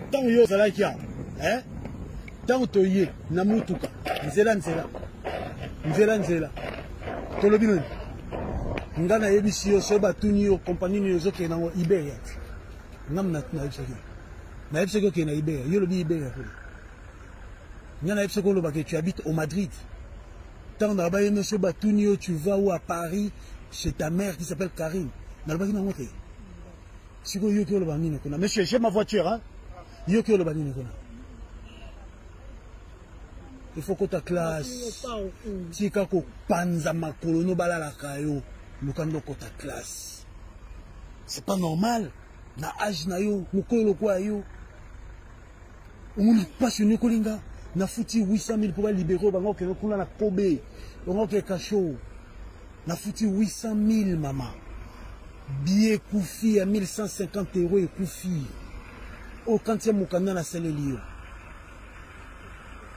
Ntango yo ozalaki awa, eh? Ntango toye na motuka, nzela nzela nzela nzela, tolobi nini? Nga nayebisi yo, soki batuni yo kompani nini ozokende nango, Iberia. Nga nayebisaki yo, nayebisaki okende na Iberia, yo olobi Iberia kuna. Nga nayebisaki olobaka tu habites au Madrid. Ntango na baye nyonso batuni yo, tu vas où? À Paris, chez ta mère qui s'appelle Karine. Nalobaki nango te. Sikoyo yoki oloba nini kuna? Monsieur, j'ai ma voiture, hein? Yoki oloba nini kuna? Il faut kota classe. Tika kopanza makolo no balalaka yo. Luka nde okota classe. C'est pas normal. Na age na yo, mokolo lokola yo. Omoni mpasi onyokoli nga. Nafuti 800 000 mpo balibere bango okende kuna na Kobe. Bango okende kasho. Nafuti 800 000 mama. Billet ekufi ya 1150 euro ekufi. Okanti ya mokanda nasaleli yo.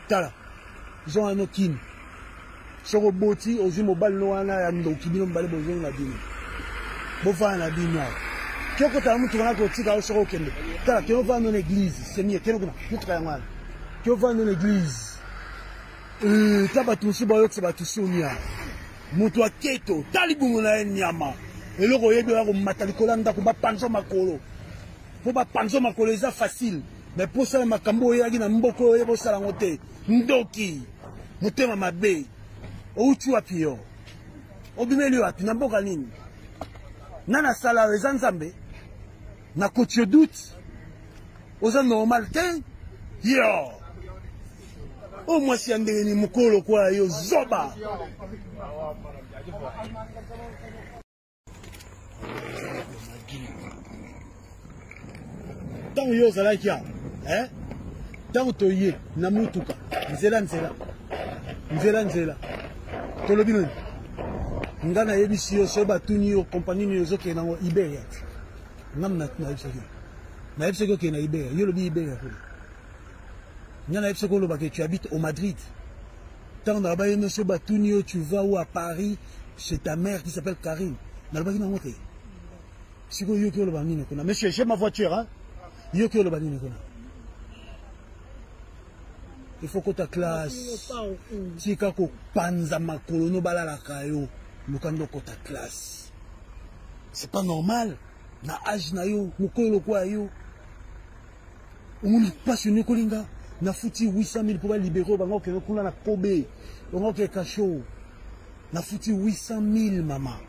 Tala, zonga no kini. Soki oboti, ozwi mobali no wana ya ndoki, bino mibale bozongi na bino. Bofanda na bino awa. Kio kota na motuka na kotika yo soki okende. Tala, kio ovanda na église, c'est mieux. Kende kuna, motuka yango wana. Kio ovanda na église. Ta bato mosusu bayokisa bato soni awa. Moto ya keto, tali bongo na ye nyama. Eloko oyebi oya komata likolo ya ndako, bapanza makolo. Mpo bapanza makolo eza facile. Mais mpo osala makambo oyo oyaki na mboka oyo oyeba osala yango te. Ndoki, motema mabe. Outi wapi yo? Obimeli wapi? Na mboka nini? Nani asala yo? Eza Nzambe? Nakoti yo doute? Oza normal te? Yo! Oyo mwasi ya ndenge nini mokolo lokola yo zoba. Ntango yo ozalaki awa, eh? Ntango toye na motuka, nzela nzela nzela nzela, tolobi nini? Nga nayebisi yo, soki batuni yo kompani nini ozokende nango, Iberia. Nga nayebisaki yo, nayebisaki okende na Iberia, yo olobi Iberia kuna. Nga nayebisaki olobaka tu habites au Madrid. Ntango na baye nyonso batuni yo, tu vas où? À Paris, chez ta mère qui s'appelle Karine. Nalobaki nango te. Sikoyo yoki oloba nini kuna? Monsieur, j'ai ma voiture, hein? Yoki oloba nini kuna? Il faut kota classe. Tika kopanza makolo no balalaka yo. Luka nde okota classe. C'est pas normal. Na age na yo, mokolo lokola yo. Omoni mpasi onyokoli nga. Nafuti 800 000 mpo balibere bango okende kuna na Kobe. Bango okende kasho. Nafuti 800 000 mama.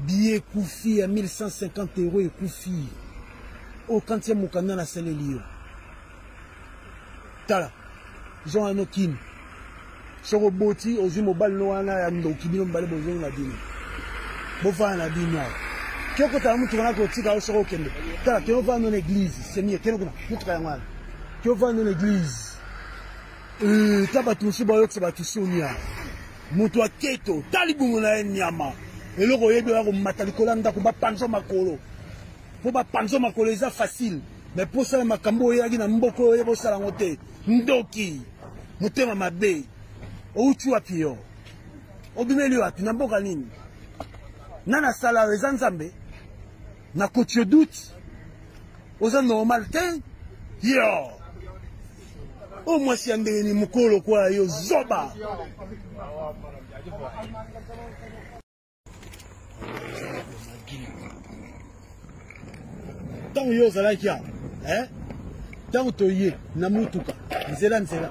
Billet ekufi ya 1150 euro ekufi. Okanti ya mokanda nasaleli yo. Tala, zonga no kini. Soki oboti, ozwi mobali no wana ya ndoki, bino mibale bozongi na bino. Bofanda na bino awa. Kio kota na motuka na kotika yo soki okende. Tala, kio ovanda na église, c'est mieux. Kende kuna, motuka yango wana. Kio ovanda na église. Ta bato mosusu bayokisa bato soni awa. Moto ya keto, tali bongo na ye nyama. Eloko oyebi oya komata likolo ya ndako, bapanza makolo. Mpo bapanza makolo eza facile. Mais mpo osala makambo oyo oyaki na mboka oyo oyeba osala yango te. Ndoki, motema mabe. Outi wapi yo? Obimeli wapi? Na mboka nini? Nani asala yo? Eza Nzambe? Nakoti yo doute? Oza normal te? Yo! Oyo mwasi ya ndenge nini mokolo lokola yo zoba. Ntango yo ozalaki awa, eh? Ntango toye na motuka, nzela nzela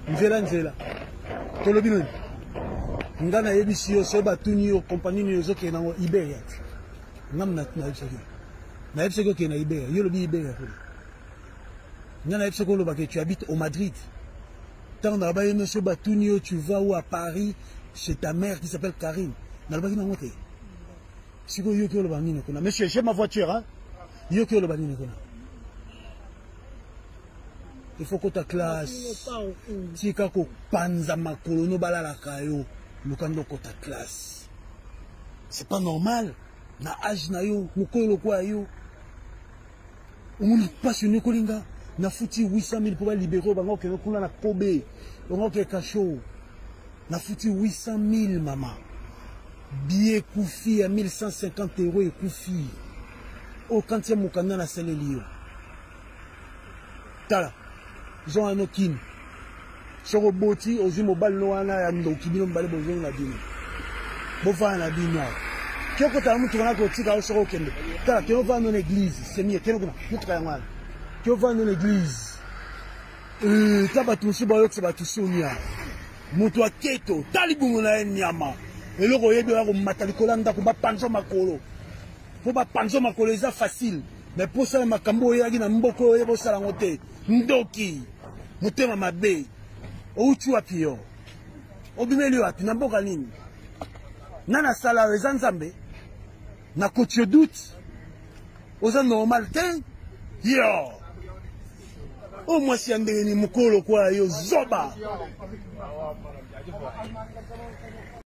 nzela nzela, tolobi nini? Nga nayebisi yo, soki batuni yo kompani nini ozokende nango, Iberia. Nga nayebisaki yo, nayebisaki okende na Iberia, yo olobi Iberia kuna. Nga nayebisaki olobaka tu habites au Madrid. Ntango na baye nyonso batuni yo, tu vas où? À Paris, chez ta mère qui s'appelle Karine. Nalobaki nango te. Sikoyo yoki oloba nini kuna? Monsieur, j'ai ma voiture, hein? Yoki oloba nini kuna? Il faut kota classe. Tika kopanza makolo no balalaka yo. Luka nde okota classe. C'est pas normal. Na age na yo, mokolo lokola yo. Omoni mpasi onyokoli nga. Nafuti 800 000 mpo balibere bango okende kuna na Kobe. Bango okende kasho. Nafuti 800 000 mama. Billet ekufi ya 1150 euro ekufi. Oyo quantième mokanda nasaleli yo. Tala, zonga no Kin. Soki oboti, ozwi mobali no wana ya ndoki, bino mibale bozongi na bino. Bofanda na bino awa. Ke okota na motuka na kotika yo soki okende. Tala, kende ovanda no na eglise, c'est mieux. Kende kuna, motuka yango wana. Ke ovanda no na eglise. Euh, ta bato mosusu bayokisa bato soni awa. Moto ya keto, tala libumu na ye nyama. Eloko oyebi oya komata likolo ya ndako bapanza makolo. Po bapanza makolo eza facile. Mais po osala makambo oyo oyaki na mboka oyo oyeba osala yango te. Ndoki, motema mabe. Outi wapi yo? Obimeli wapi? Na mboka nini? Nani asala yo? Eza Nzambe? Nakoti yo doute? Oza normal te? Yo! Oyo mwasi ya ndenge nini mokolo lokola yo zoba.